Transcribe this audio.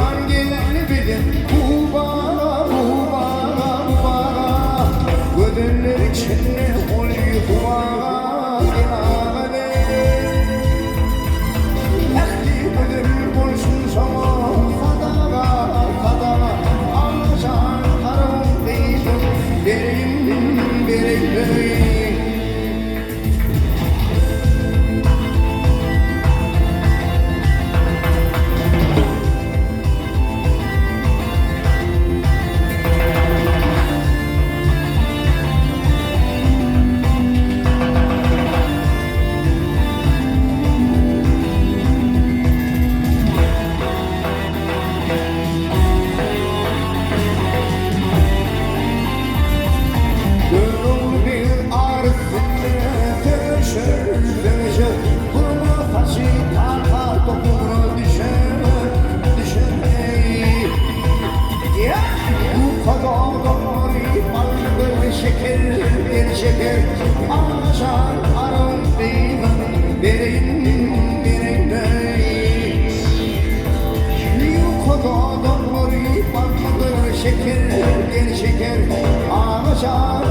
Eýran geldi bize bu baga, bu baga, bu baga. Gözeller içinde ol hubaga, gel aga gel. Ähli gözel bolsun saňa sadaga, sadaga. Allajan tarabyň gyzyn bereýin, bereýin. Görogly beg ar üstünde söweşer, söweşer, Burma saçy tal-tal topugyna düşer, düşer eý. Ýa, bu dodalary baldyr şeker, gel şeker, Agajan aryň gyzyn bereýin, bereýin eý. Ýuka dodalary baldyr şeker, gel şeker, Agajan.